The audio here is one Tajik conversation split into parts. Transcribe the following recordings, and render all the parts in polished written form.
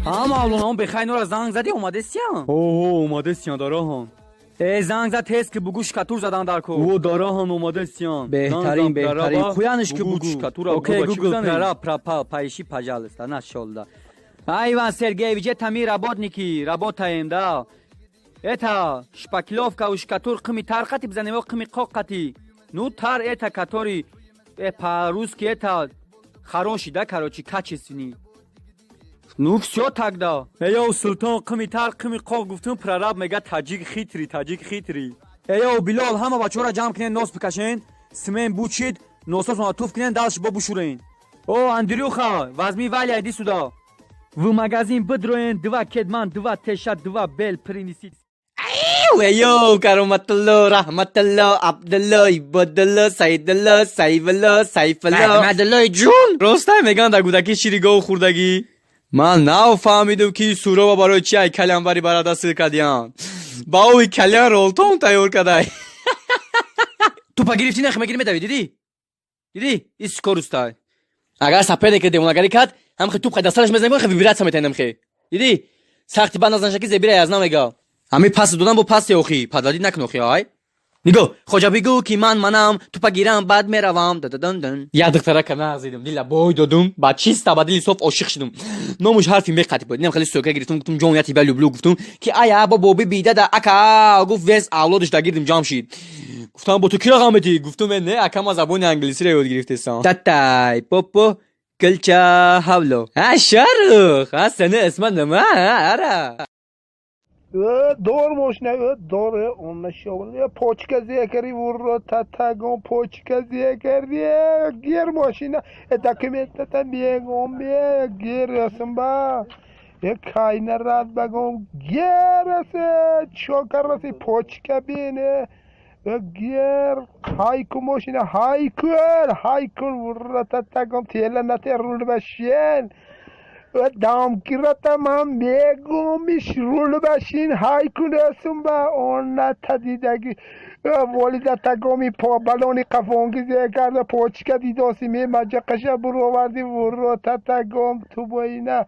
Ҳа, Мавлоно, он бехайнора занг зади, омадестиян? Оҳо, омадестиян, дароҳан. Э, занг зад, тез ки бугӯ, шкатур задан дар кор. О, дароҳан, омадестиян. Беҳтарин, беҳтарин. Қуяниш ки бугӯ. Окей, Гугл, прораб пропал, поищи, пожалуйста, нашёл да. А, Иван Сергеевич, это мы, работники, работаем, да. Это шпаклёвка у шкатур қими тарқати бизанем ё қими қоққати? Ну, тар это который по-русски это хороший, да, короче, качественный. Ну всё тогда. Эйо, Султон, қими тар, қими қоқ гуфтум, прораб мега: «Таҷик хитрый, таҷик хитрый». Эйо, Билол, ҳама бачаҳоро ҷамъ кунен, нос бикашен, смен бучид, нососона туф кунен, далш бо бушурен. О, Андрюха, возьми Валя, иди сюда. В магазин бидроен, два кедман, два теша, два бел принеси. Эйо, Кароматулло, Раҳматулло, Абдулло, Ибодулло, Саидулло, Сайфулло, Сайфулло. Аҳмадуллои ҷун. Ростай, меган, дар кӯдакӣ шири гов хӯрдагӣ. Ман нав фаҳмидам, ки Сурова барои чи ай калянбари барада сир кардиян. Ба ои калян ролтон тайёр кадай. Тупа гирифтӣ, нахи мегири, медавӣ, дидӣ? Дидӣ? Ис скоростай. Агар соперник девонагарӣ кард, ҳам хе туп дастараш мезанем, хе вибрация метанем хе. Дидӣ? Сахти банд назанша, ки зебира язна мега. Ҳами пас додан бо паси охи, подводить накун охи, ай. Нигоҳ, хоҷа бигӯ, ки ман манам, тупа гирам, баъд меравам. Дададан. Як духтарака нағзидам, дила бой додум, ба чиста, ба дили соф ошиқ шудум. Номуш ҳарфи меқати буд. Инам хеле сӯка гирифтум, гуфтум: «Ҷон, я тебя люблю», гуфтум, ки ая бо боби бидада ака, гуфт, вес авлодиш дагирдим ҷамъ шид. Гуфтам: «Бо ту ки рақам метӣ?» Гуфтум: «Не, ака, ма забони англисиро ёд гирифтесам». Татай, попо, килча, ҳавло. Ҳа, Шарух, ҳа, сени исмат нима, ара? Дор мошина, дор, онна почка зия карди, вурро татагон, почка зия карди, гер мошина, документата мегом, герасим ба кайна рад багом, герасе, чо караси, почка бине, гер, хайку мошина, хайкун, хайкун, вурро татагон, тела нате, рул башен дамгиратамам, мегумиш, рул башин, ҳайкунесум ба онната дидаги волидатагоми балони қафонги зе карда, почка дидоси, ме маҷақаша буроварди, вурро татагом, тубоина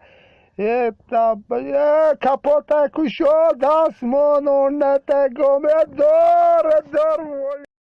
капота кушод, асмон, оннатагом, дор дор.